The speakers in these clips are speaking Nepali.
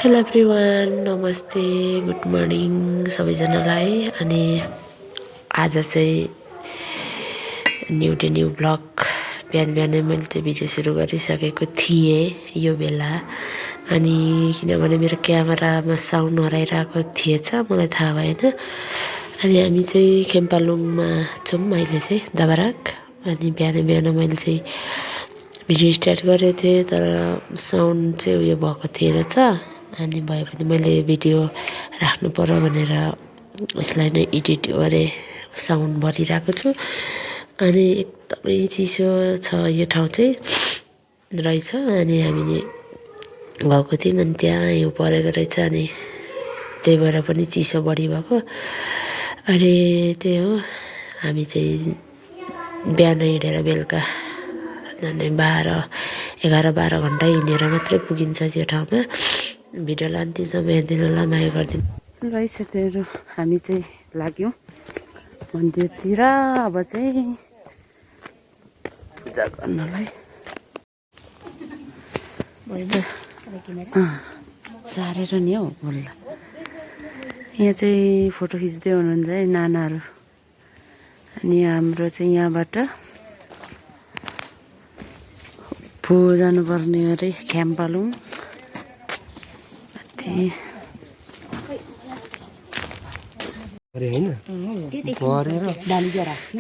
हेलो एभ्रिवान, नमस्ते, गुड मर्निङ सबैजनालाई। अनि आज चाहिँ न्यू ब्लग बिहानै मैले चाहिँ भिडियो सुरु गरिसकेको थिएँ यो बेला। अनि किनभने मेरो क्यामेरामा साउन्ड हराइरहेको थिएछ, मलाई थाहा भएन। अनि हामी चाहिँ खेम्पालुङमा छौँ अहिले चाहिँ दाबाराक। अनि बिहान मैले चाहिँ भिडियो स्टार्ट गरेको थिएँ, तर साउन्ड चाहिँ उयो भएको थिएन छ। अनि भए पनि मैले भिडियो राख्नु पर्यो भनेर यसलाई नै एडिट गरेँ, साउन्ड भरिरहेको छु। अनि एकदमै चिसो छ यो ठाउँ चाहिँ रहेछ। अनि हामीले गएको थियौँ, अनि त्यहाँ हिउँ परेको रहेछ, अनि त्यही भएर पनि चिसो बढी भएको। अनि त्यही हो, हामी चाहिँ बिहान हिँडेर बेलुका झन्डै 11-12 घन्टा हिँडेर मात्रै पुगिन्छ त्यो ठाउँमा। भिडियोलाई अन्तिमसम्म हेरिदिनुलाई माया गरिदिनु ल। साथीहरू, हामी चाहिँ लाग्यौँ मन्दिरतिर। अब चाहिँ पूजा गर्नलाई सारेर नि हौ बोल्ला। यहाँ चाहिँ फोटो खिच्दै हुनुहुन्छ है नानाहरू। अनि हाम्रो चाहिँ यहाँबाट फु जानुपर्ने अरे खेम्पालुङ।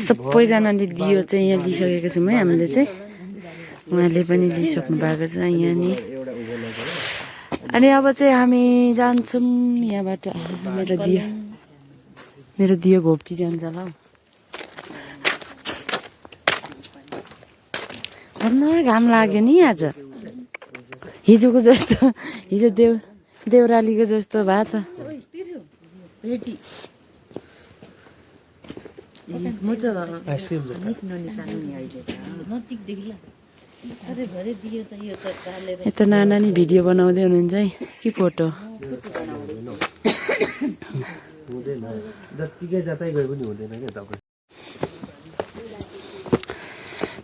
सबैजनाले दियो चाहिँ यहाँ लिइसकेको छौँ है हामीले चाहिँ। उहाँले पनि लिइसक्नु भएको छ यहाँ नि। अनि अब चाहिँ हामी जान्छौँ यहाँबाट। मेरो दियो घोप्टी जान्छ ल हौ। भन्न घाम लाग्यो नि आज, हिजोको जस्तो। हिजो देउरालीको जस्तो भयो त। यता नाना नि भिडियो बनाउँदै हुनुहुन्छ है कि फोटो।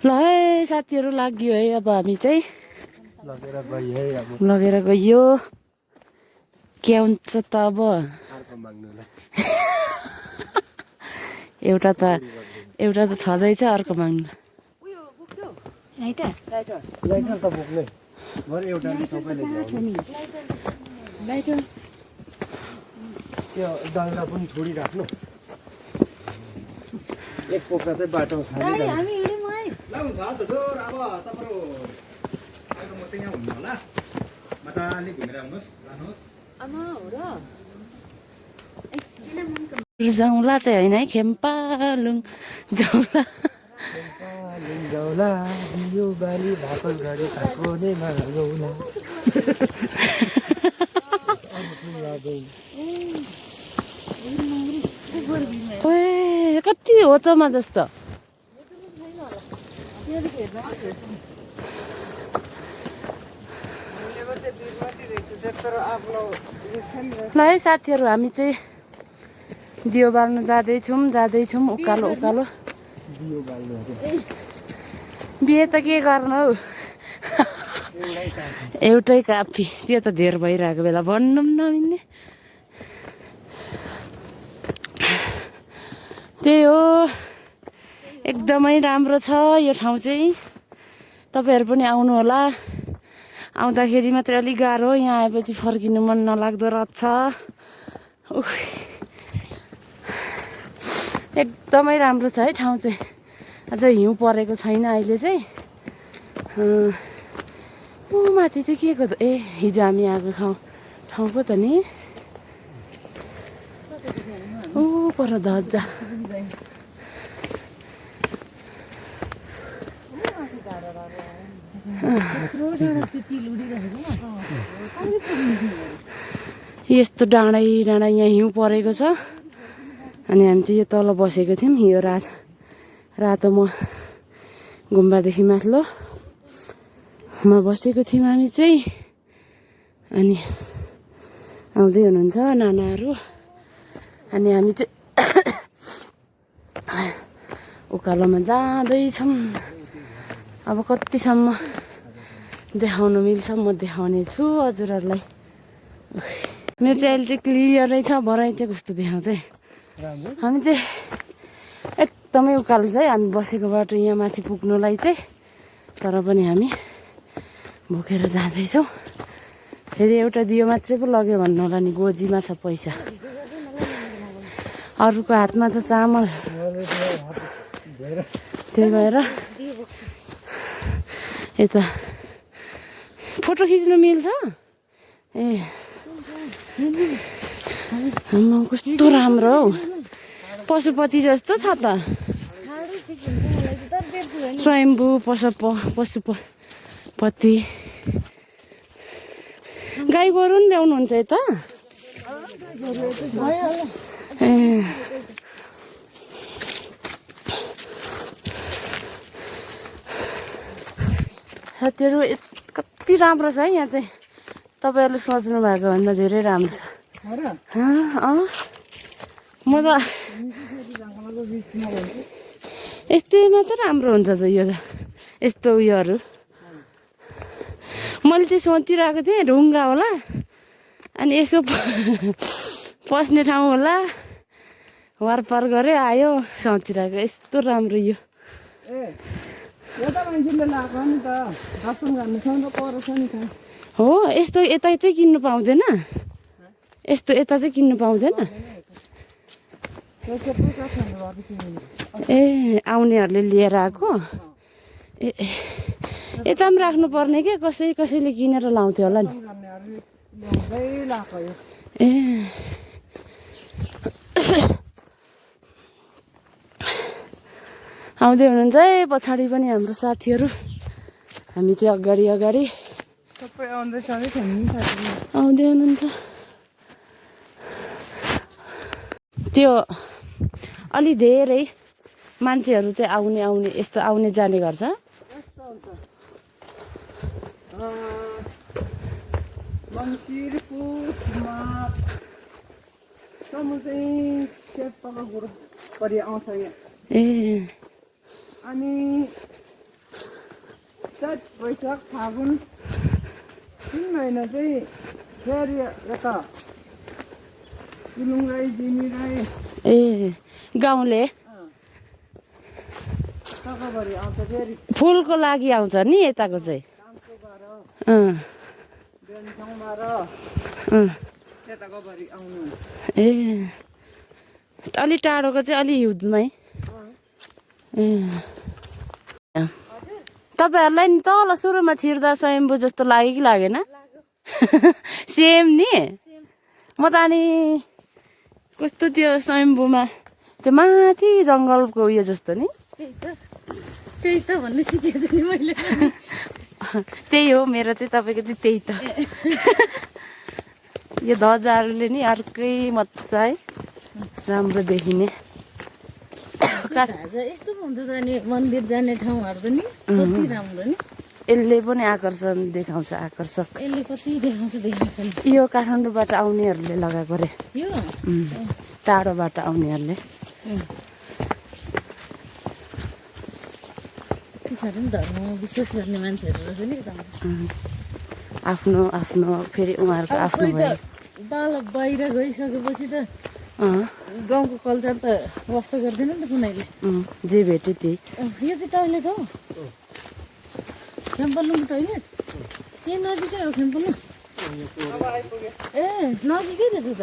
ल है साथीहरू, लाग्यो है। अब हामी चाहिँ लगेर गयो। के हुन्छ त अब। एउटा त छँदैछ, अर्को माग्नु। पनि छोडिराख्नु। एक पोखरा चाहिँ बाटो खाली हुन्छ हजुर। अब तपाईँहरू अहिले म चाहिँ यहाँ हुनु होला, मजाले घुमेर आउनुहोस्, लानुहोस्। जाउँला चाहिँ होइन है, खेम्पालुङ जाउँला। यो बाली भाकल गरे खाएको नै नगौला। ओए कति होचोमा जस्तो। ल है साथीहरू, हामी चाहिँ दियो बाल्न जाँदैछौँ उकालो। बिहे त के गर्नु हौ, एउटै काफी। त्यो त धेर भइरहेको बेला भन्नु पनि नमिल्ने। त्यही हो, एकदमै राम्रो छ यो ठाउँ चाहिँ। तपाईँहरू पनि आउनु होला। आउँदाखेरि मात्रै अलिक गाह्रो, यहाँ आएपछि फर्किनु मन नलाग्दो रहेछ। एकदमै राम्रो छ है ठाउँ चाहिँ। अझ हिउँ परेको छैन अहिले चाहिँ। माथि चाहिँ के को त हिजो हामी आएको ठाउँ पो त नि। पर धजा। यस्तो डाँडै यहाँ हिउँ परेको छ। अनि हामी चाहिँ यो तल बसेको थियौँ। यो रातो म गुम्बादेखि माथिल्लोमा बसेको थियौँ हामी चाहिँ। अनि आउँदै हुनुहुन्छ नानाहरू। अनि हामी चाहिँ उकालोमा जाँदैछौँ। अब कतिसम्म देखाउन मिल्छ म देखाउने छु हजुरहरूलाई। मेरो चाहिँ अहिले चाहिँ क्लियरै छ, भराइ चाहिँ कस्तो देखाउँछ है। हामी चाहिँ एकदमै उकालो छ है, हामी बसेको बाटो यहाँ माथि पुग्नुलाई चाहिँ। तर पनि हामी भोकेर जाँदैछौँ। फेरि एउटा दियो मात्रै पो लग्यो भन्नु होला नि, गोजीमा छ पैसा, अरूको हातमा छ चामल। त्यही भएर यता फोटो खिच्नु मिल्छ। ए कस्तो राम्रो हौ, पशुपति जस्तो छ त। स्वयम्भू पशुपति। गाई गोरु नि ल्याउनुहुन्छ यता? ए साथीहरू कति राम्रो छ है यहाँ चाहिँ, तपाईँहरूले सोच्नु भएको भन्दा धेरै राम्रो छ। म त यस्तैमा त राम्रो हुन्छ त यो त, यस्तो उयोहरू। मैले चाहिँ सोचिरहेको थिएँ ढुङ्गा होला अनि यसो पस्ने ठाउँ होला, वारपार गऱ्यो आयो सोचिरहेको। यस्तो राम्रो यो हो। यस्तो यता चाहिँ किन्नु पाउँदैन, यस्तो यता चाहिँ किन्नु पाउँदैन। ए आउनेहरूले लिएर आएको। ए यता पनि राख्नु पर्ने क्या, कसैले किनेर लाउँथ्यो होला नि। ए आउँदै हुनुहुन्छ है पछाडि पनि हाम्रो साथीहरू। हामी चाहिँ अगाडि सबै आउँदैछ आउँदै हुनुहुन्छ। त्यो अलि धेरै मान्छेहरू चाहिँ आउने यस्तो आउने जाने गर्छ। ए अनि चैत वैशाख फागुन 3 महिना चाहिँ फेरि यता गुरुङ राई जिमी राई ए गाउँले तकभरि आउँछ। फेरि फुलको लागि आउँछ नि यताको चाहिँ। बेनसङमा र त्यताकोभरि आउनु। ए अलि टाढोको चाहिँ अलि हिउँदमै। ए तपाईँहरूलाई नि तल सुरुमा छिर्दा स्वयम्भू जस्तो लाग्यो कि लागेन? सेम नि। म त अनि कस्तो त्यो स्वयम्भूमा त्यो माथि जङ्गलको उयो जस्तो नि। त्यही त भन्नु सिकेको छु नि मैले। त्यही हो मेरो चाहिँ, तपाईँको चाहिँ त्यही त। यो ध्वजाहरूले नि अर्कै मजा है, राम्रो देखिने। यस्तो पो हुन्छ त नि, मन्दिर जाने ठाउँहरू त नि कति राम्रो नि। यसले पनि आकर्षण देखाउँछ, आकर्षक। यसले कति देखाउँछ नि। यो काठमाडौँबाट आउनेहरूले लगाएको रे, यो टाढोबाट आउनेहरूले। पछाडि पनि धर्म विश्वास गर्ने मान्छेहरू रहेछ नि त। आफ्नो आफ्नो फेरि उहाँहरूको आफ्नो भयो। तल बाहिर गइसकेपछि त गाउँको कल्चर त वास्ता गर्दैन नि त कुनैले। जे भेट्यो त्यही। यो चाहिँ टोइलेट हो, खेम्पलुङको टोइलेट। त्यही नजिकै हो खेम्पलुङ। ए नजिकै रहेछ त।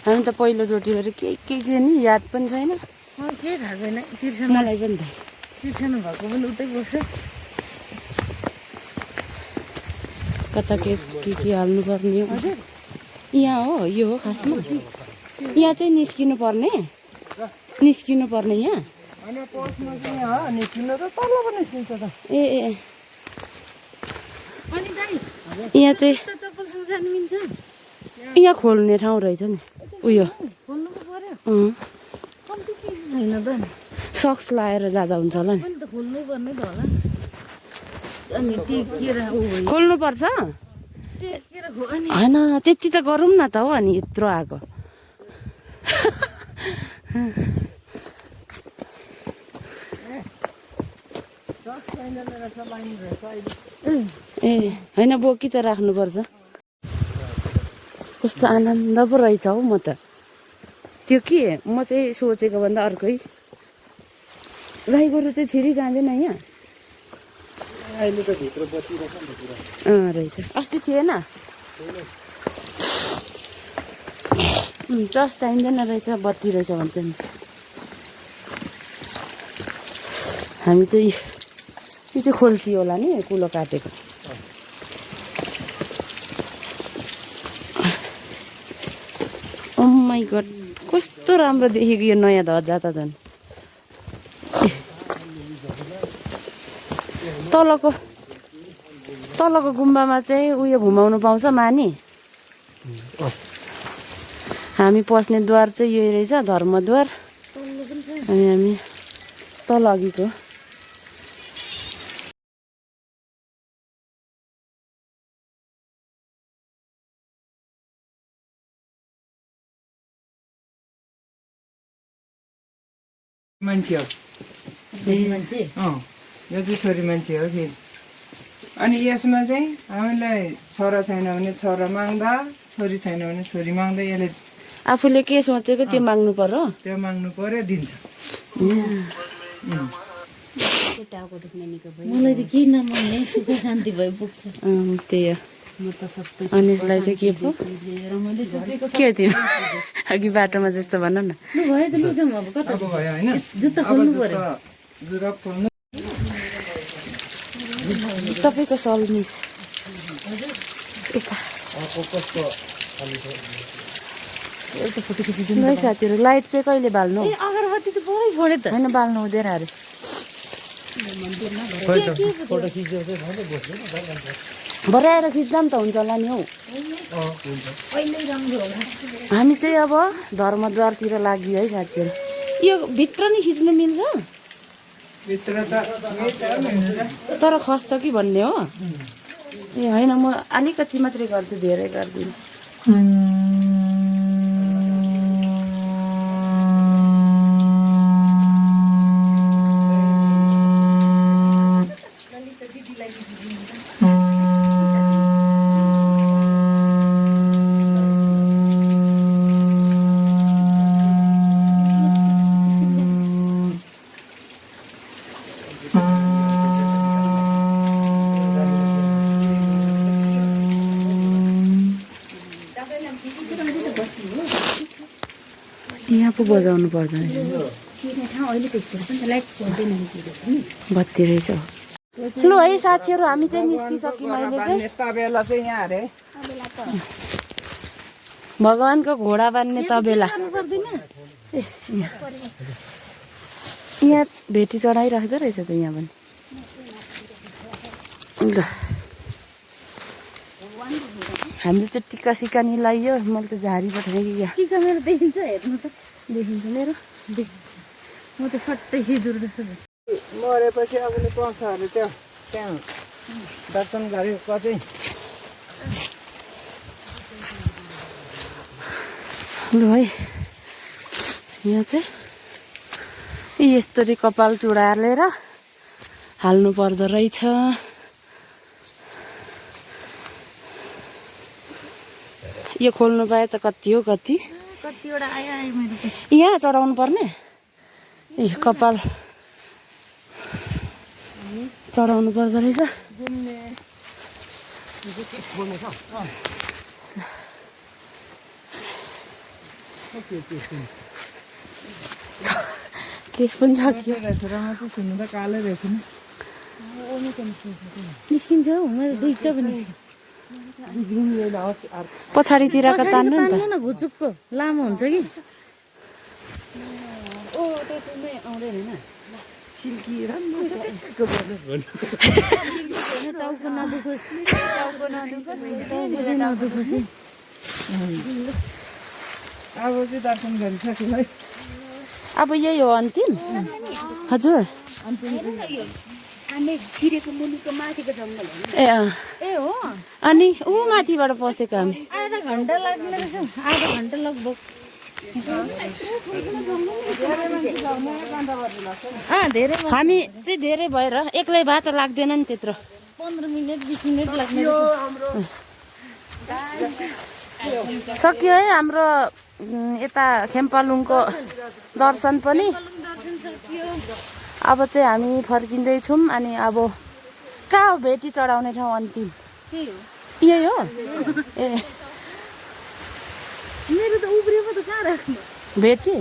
हामी त पहिलोचोटि भएर के नि याद पनि छैन। केही थाहा छैन। मलाई पनि त तिर्सना भएको पनि उतै बस्छ। कता के हाल्नुपर्ने यहाँ हो, यो हो खासमा। यहाँ चाहिँ निस्किनु पर्ने यहाँ। ए यहाँ चाहिँ चप्पलसँग जानु मिल्छ। यहाँ खोल्ने ठाउँ रहेछ नि। उयो खोल्नु पो पर्यो। कम्ती चिज छैन त नि। सक्स लाएर जाँदा हुन्छ होला नि। पनि त खोल्नु पर्ने त होला। अनि टिकेर खोल्नु पर्छ। होइन त्यति त गरौँ न त हो अनि यत्रो आएको ए होइन बोकी त राख्नुपर्छ कस्तो आनन्द पो रहेछ हौ म त त्यो के म चाहिँ सोचेको भन्दा अर्कै गाई गोरु चाहिँ फेरि जाँदैन यहाँ अहिले त भित्र बत्ती रहेछ नि त पुरा रहेछ अस्ति थिएन टर्च चाहिँदैन रहेछ बत्ती रहेछ भन्थ्यो नि हामी चाहिँ यो चाहिँ खोल्सी होला नि कुलो काटेको ओ माई गड कस्तो राम्रो देखेको यो नयाँ ध्वजा त झन् तलको गुम्बामा चाहिँ उयो घुमाउनु पाउँछ मानी हामी पस्ने द्वार चाहिँ यही रहेछ धर्मद्वार अनि हामी तल अघिको मान्छे हो यो चाहिँ छोरी मान्छे हो फेरि अनि यसमा चाहिँ हामीलाई छोरा छैन भने छोरा माग्दा छोरी छैन भने छोरी माग्दा यसले आफूले के सोचेको त्यो माग्नु पर्यो त्यो माग्नु पर्यो दिन्छ मलाई त केही नमाग्ने सुख शान्ति भए पुग्छ त्यही हो म त सबै अनिसलाई चाहिँ के पो लिएर मैले सोचेको के थियो अघि बाटोमा जस्तो भन न भयो त लु जाउँ अब कता अब भयो होइन जुत्ता खोल्नु पर्यो जुराब खोल्नु तपाईँको सल मिस है साथीहरू लाइट चाहिँ कहिले बाल्नु अगरबत्ती त पुरै छोडे त होइन बाल्नु हुँदैन अरे भरे आएर खिच्दा त हुन्छ होला नि हौ हामी चाहिँ अब धर्मद्वारतिर लाग्यो है साथीहरू यो भित्र नि खिच्नु मिल्छ भित्र त तर खस्छ कि भन्ने हो ए होइन म अलिकति मात्रै गर्छु धेरै गर्दिनँ यहाँ पो बजाउनु पर्दैन बत्ती रहेछ लु है साथीहरू हामी चाहिँ निस्किसक्यौँ अहिले चाहिँ तबेला चाहिँ यहाँ अरे भगवानको घोडा बान्ने तबेला यहाँ भेटी चढाइराख्दो रहेछ त यहाँ पनि ल हामीले चाहिँ टिका सिका नि लगाइयो मैले त झारी पठाएँ कि क्या टिका मेरो देखिन्छ हेर्नु त देखिन्छ मेरो देखिन्छ म त सट्टै सिँदुर जस्तो मरेपछि आफूले पाउँछ अरे त्यो त्यहाँ दर्शन गरेको चाहिँ लु है यहाँ चाहिँ यस्तरी कपाल चुडालेर हाल्नु पर्दो रहेछ यो खोल्नु पाए त कति हो कति कतिवटा आयो मेरो यहाँ चढाउनु पर्ने ए कपाल चढाउनु पर्दो रहेछ केस पनि छ कि सुन्नु त कालै रहेछ नि निस्किन्छ हौ मैले दुईटा पनि पछाडितिरको तान्नु नि त तान्नु न घुचुकको लामो हुन्छ कि ओ त्यसमै आउँदैन हैन सिल्की राम्रो छ टाउको नदुखोस् टाउको नदुखोस् अब चाहिँ दर्शन गरिसक्यो है अब यही हो अन्तिम हजुर हामी छिरेको मुनिको माथिको जङ्गल हो ए अँ ए हो अनि ऊ माथिबाट पसेको हामी आधा घन्टा लाग्ने रहेछ आधा घन्टा लगभग धेरै हामी चाहिँ धेरै भएर एक्लै भए त लाग्दैन नि त्यत्रो 15 मिनट 20 मिनट लाग्ने सक्यो है हाम्रो यता खेम्पालुङको दर्शन पनि अब चाहिँ हामी फर्किँदैछौँ अनि अब कहाँ हो भेटी चढाउने ठाउँ अन्तिम यही हो ए मेरो त उब्रिएको त कहाँ राख्नु भेटी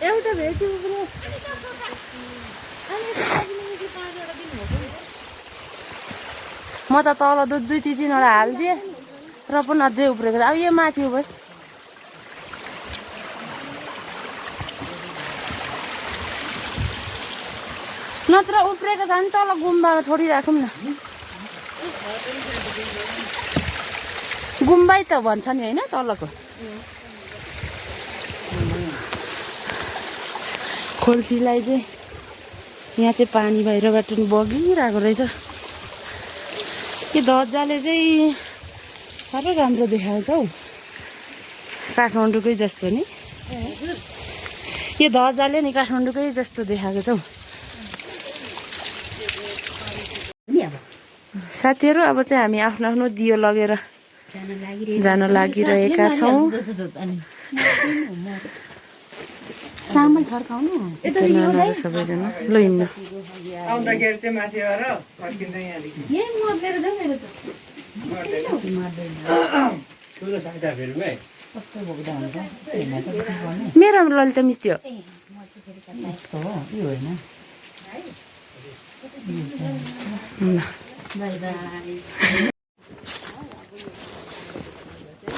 एउटा भेट्यो उब्रियो म त तल दुई तिनवटा हालिदिएँ र पनि अझै उब्रेको छ अब यो माथि भयो नत्र उब्रेको छ भने तल गुम्बामा छोडिराखौँ न गुम्बै त भन्छ नि होइन तलको खोल्सीलाई चाहिँ यहाँ चाहिँ पानी बाहिरबाट नि बगिरहेको रहेछ यो ध्वजाले चाहिँ साह्रै राम्रो देखाएको छ हौ काठमाडौँकै जस्तो नि यो ध्वजाले नि काठमाडौँकै जस्तो देखाएको छ हौ साथीहरू अब चाहिँ हामी आफ्नो आफ्नो दियो लगेर जान लागिरहेका छौँ चामल छर्काउनु सबैजना ल हिँड्नु आउँदाखेरि चाहिँ माथि आएर फर्किँदै यहाँदेखि यही मर्देर जाउँ मेरो त मेरो ललिता मिस थियो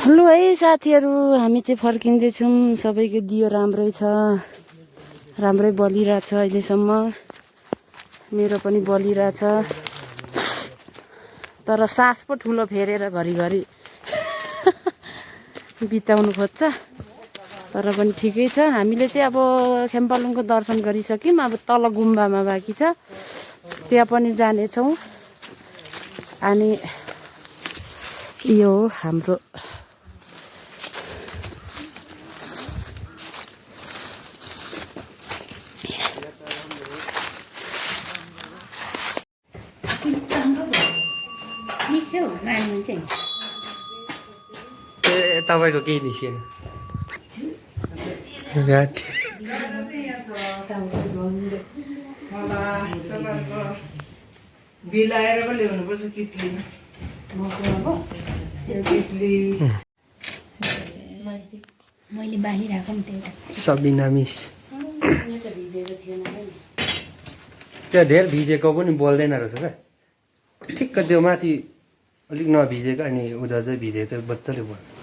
ल है साथीहरू हामी चाहिँ फर्किँदैछौँ सबैको दियो राम्रै छ राम्रै बलिरहेछ अहिलेसम्म मेरो पनि बलिरहेछ तर सास पो ठुलो फेरेर घरिघरि बिताउनु खोज्छ तर पनि ठिकै छ हामीले चाहिँ अब खेम्पालुङको दर्शन गरिसक्यौँ अब तल गुम्बामा बाँकी छ त्यहाँ पनि जानेछौँ अनि यो हो हाम्रो मिस्यो मान्नु चाहिँ तपाईँको केही निस्किएन बिल आएर पो ल्याउनुपर्छ किटलीमा किटली मैले बालिरहेको नि त्यही सबिना मिस त्यो धेर भिजेको पनि बोल्दैन रहेछ क्या ठिक्क त्यो माथि अलिक नभिजेको अनि उता चाहिँ भिजेको त बच्चाले बोल्छ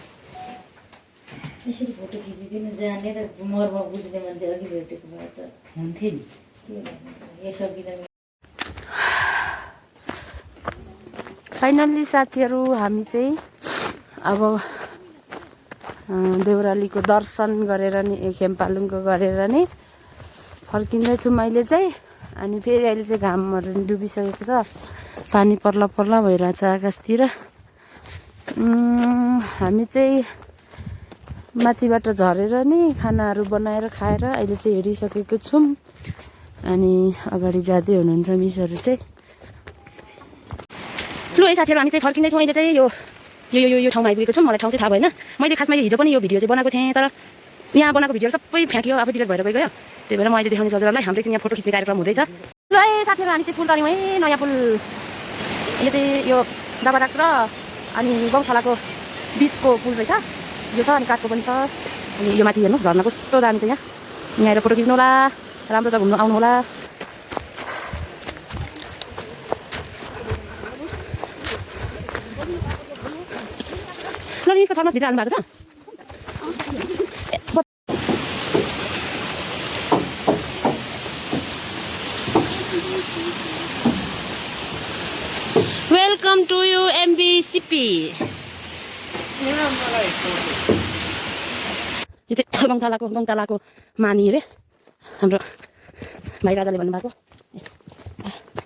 यसरी फोटो खिचिदिनु जानेर मर्म बुझ्ने मान्छे अघि भेटेको भए त हुन्थ्यो नि यो सकिँदा फाइनल्ली साथीहरू हामी चाहिँ अब देउरालीको दर्शन गरेर नि खेम्पालुङको गरेर नि फर्किँदैछु मैले चाहिँ अनि फेरि अहिले चाहिँ घामहरू नि डुबिसकेको छ पानी पर्ला पर्ला भइरहेछ आकाशतिर हामी चाहिँ माथिबाट झरेर नि खानाहरू बनाएर खाएर अहिले चाहिँ हिँडिसकेको छौँ अनि अगाडि जाँदै हुनुहुन्छ मिसहरू चाहिँ लु है साथीहरू हामी चाहिँ फर्किँदैछौँ अहिले चाहिँ यो ठाउँमा आइपुगेको छौँ मलाई ठाउँ चाहिँ थाहा भएन मैले खासमा हिजो पनि यो भिडियो चाहिँ बनाएको थिएँ तर यहाँ बनाएको भिडियोहरू सबै फ्याँक्यो आफै डिलिट भएर गयो त्यही भएर म अहिले देखाउने हजुरहरूलाई हाम्रो चाहिँ यहाँ फोटो खिच्ने कार्यक्रम हुँदैछ ल है साथीहरू हामी चाहिँ पुल तर्यौँ है नयाँ पुल यो चाहिँ यो दाबाराक र अनि गौथलाको बिचको पुल रहेछ यो छ अनि काठको पनि छ अनि यो माथि हेर्नु झर्ना कस्तो दामी छ यहाँ आएर फोटो खिच्नु होला राम्रो छ घुम्नु आउनु होला ल यसको थर्मस भित्र हाल्नु भएको छ वेलकम टु यु एमबिसिपी यो चाहिँ गौथलाको मानी अरे हाम्रो भाइ राजाले भन्नुभएको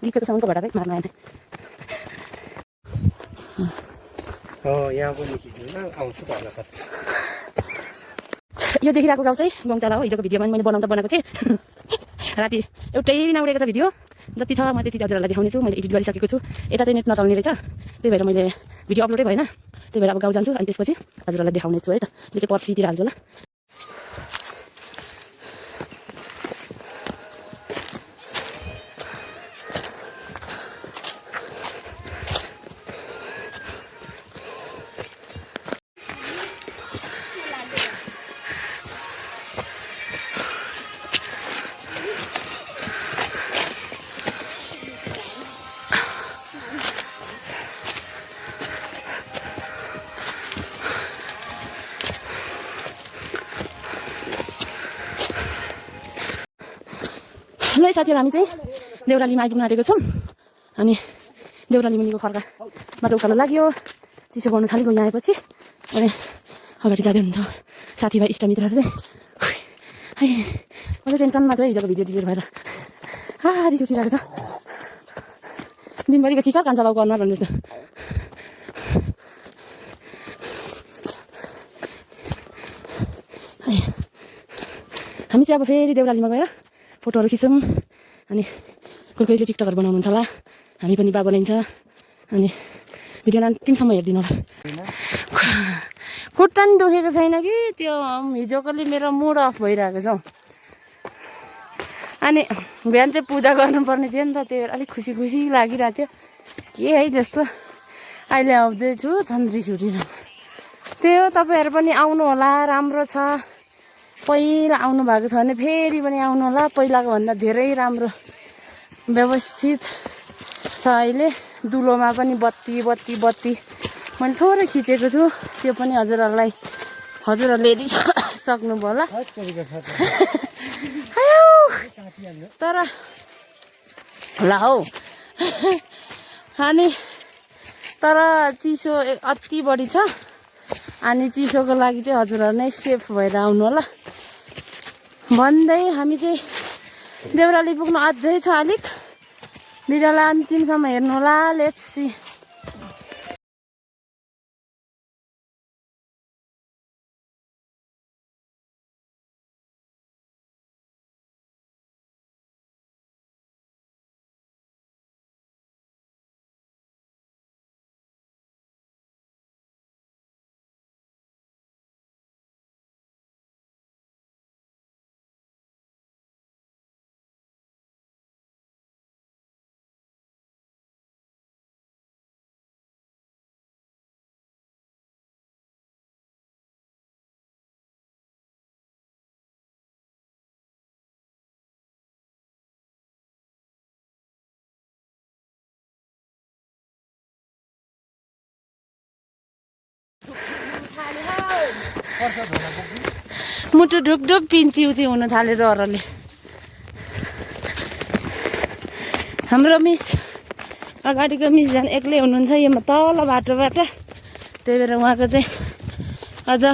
गीतको त साउन्डको घटाएरै मार्नु आएन यहाँ पनि खिच्नु आउँछु त होला सर यो देखिरहेको गाउँ चाहिँ गौँटाला हो हिजोको भिडियोमा मैले बनाएको थिएँ राति एउटै नउडेको छ भिडियो जति छ म त्यति हजुरहरूलाई देखाउने छु मैले एडिट गरिसकेको छु यता चाहिँ नेट नचल्ने रहेछ त्यही भएर मैले भिडियो अपलोडै भएन त्यही भएर अब गाउँ जान्छु अनि त्यसपछि हजुरहरूलाई देखाउने छु है त यो चाहिँ पर्सितिर हाल्छु ल ल साथीहरू हामी चाहिँ देउरालीमा आइपुग्न आँटेको छौँ अनि देउराली मुनिको खर्काबाट उकालो लाग्यो चिसो बढ्नु थालेको यहाँ आएपछि अनि अगाडि जाँदै हुनुहुन्छ साथीभाइ इष्टमित्रहरू चाहिँ है अझै टेन्सनमा चाहिँ हिजोको भिडियो डिलिट भएर रिस उठिरहेको छ दिनभरिको सिकार कान्छा बाउको अनुहार भन्नु जस्तो हामी चाहिँ अब फेरि देउरालीमा गएर फोटोहरू खिच्छौँ अनि कोही कोहीले टिकटकहरू बनाउनुहुन्छ होला हामी पनि बा बनाइन्छ अनि भिडियोलाई अन्तिमसम्म हेरिदिनु होला खुट्टा नि दुखेको छैन कि त्यो हिजोकोले मेरो मुड अफ भइरहेको छ अनि बिहान चाहिँ पूजा गर्नुपर्ने थियो नि त त्यही भएर अलिक खुसी खुसी लागिरहेको थियो के है जस्तो अहिले आउँदैछु छन्द्री छुटिन त्यही हो तपाईँहरू पनि आउनु होला राम्रो छ पहिला आउनु भएको छ भने फेरि पनि आउनु होला पहिलाको भन्दा धेरै राम्रो व्यवस्थित छ अहिले दुलोमा पनि बत्ती बत्ती बत्ती मैले थोरै खिचेको छु त्यो पनि हजुरहरूलाई हजुरहरूले हेरिसक्नुभयो होला तर ल हौ अनि तर चिसो अति बढी छ अनि चिसोको लागि चाहिँ हजुरहरू नै सेफ भएर आउनु होला भन्दै हामी चाहिँ देउराली पुग्नु अझै छ अलिक भिडियोलाई अन्तिमसम्म हेर्नु होला लेट्स सी मुटु ढुकढुक पिन्ची हुन थाल्यो ज्वरोले हाम्रो मिस अगाडिको मिस झन् एक्लै हुनुहुन्छ यो तल बाटोबाट त्यही भएर उहाँको चाहिँ अझ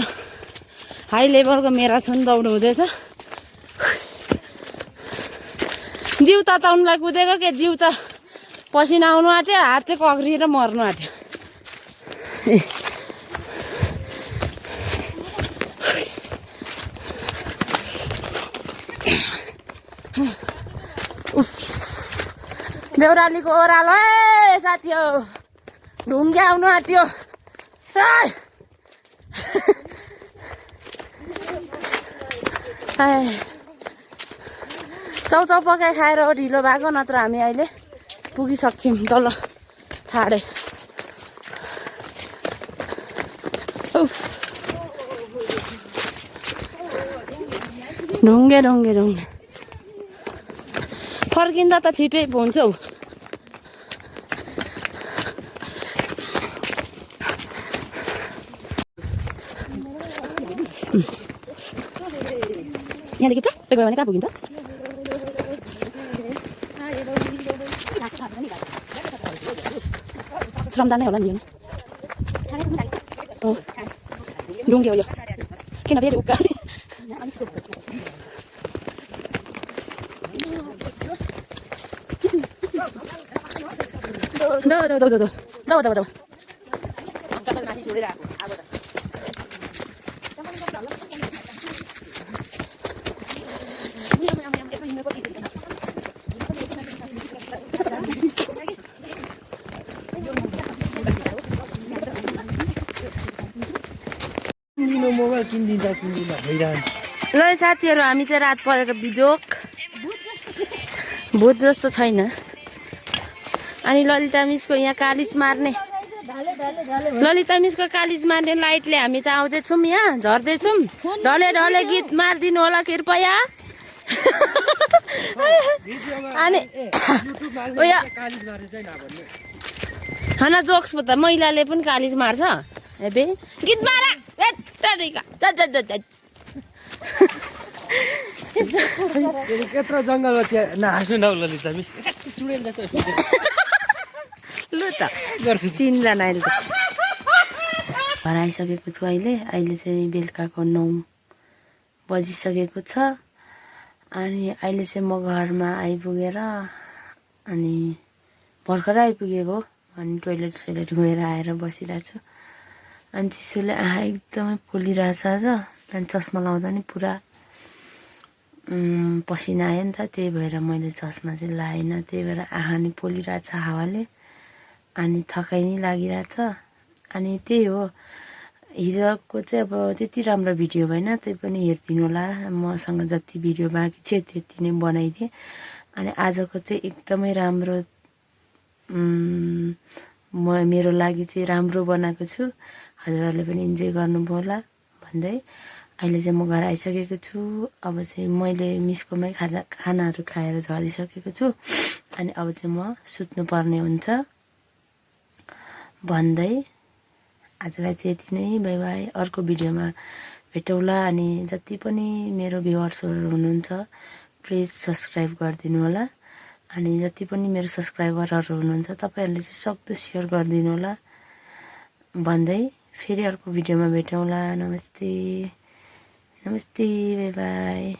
हाई लेभलको म्याराथन दौड हुँदैछ जिउ तताउनुलाई कुदेको के जिउ त पसिना आउनु आँट्यो हात चाहिँ कक्रिएर मर्नु आँट्यो देउरालीको ओह्रालो है साथी हो ढुङ्गे आउनु आँट्यो चाउचाउ पकाइ खाएर ढिलो भएको नत्र हामी अहिले पुगिसक्यौँ तल ठाडे ढुङ्गे ढुङ्गे ढुङ्गे फर्किँदा त छिटै हुन्छ हौ यहाँदेखि प्लक्कै गयो भने कहाँ पुगिन्छ श्रमदान नै होला नि ढुङ्गे हो यो किन फेरि उक्का मोबाइल किनिदिँदा भइरहन्छ। ल साथीहरू हामी चाहिँ रात परेर बिजोक भूत जस्तो छैन। अनि ललिता मिसको यहाँ कालिज मार्ने ललिता मिसको कालिज मार्ने लाइटले हामी त आउँदैछौँ यहाँ झर्दैछौँ। ढले ढले गीत मारिदिनु होला कृपया। अनि खाना जोक्स त महिलाले पनि कालिज मार्छ हेबे गीत मार यत्रो जङ्गलमा त्यहाँ नहाँस्नु न ललिता मिस चुडेल जस्तो लु त गर्छु 3 जना अहिले घर आइसकेको छु। अहिले चाहिँ बेलुकाको 9 बजिसकेको छ। अनि अहिले चाहिँ म घरमा आइपुगेर अनि भर्खरै आइपुगेको अनि टोइलेट सोइलेट गएर आएर बसिरहेको छु। अनि चिसोले आँखा एकदमै पोलिरहेछ आज। अनि चस्मा लाउँदा नि पुरा पसिना आयो नि त, त्यही भएर मैले चस्मा चाहिँ लाएन। त्यही भएर आँखा नि पोलिरहेछ हावाले अनि थकाइ नि लागिरहेछ। अनि त्यही हो, हिजोको चाहिँ अब त्यति राम्रो भिडियो भएन, त्यही पनि हेरिदिनु होला। मसँग जति भिडियो बाँकी थियो त्यति नै बनाइदिएँ। अनि आजको चाहिँ एकदमै राम्रो मेरो लागि चाहिँ राम्रो बनाएको छु। हजुरहरूले पनि इन्जोय गर्नुभयो होला भन्दै अहिले चाहिँ म घर आइसकेको छु। अब चाहिँ मैले मिसकोमै खानाहरू खाएर झरिसकेको छु। अनि अब चाहिँ म सुत्नुपर्ने हुन्छ भन्दै आजलाई चाहिँ यति नै। By by. अर्को भिडियोमा भेटौँला। अनि जति पनि मेरो भ्युअर्सहरू हुनुहुन्छ प्लिज सब्सक्राइब गरिदिनु होला। अनि जति पनि मेरो सब्सक्राइबरहरू हुनुहुन्छ तपाईँहरूले चाहिँ सक्दो सेयर गरिदिनु होला भन्दै फेरि अर्को भिडियोमा भेटौँला। नमस्ते नमस्ते बाई बाई।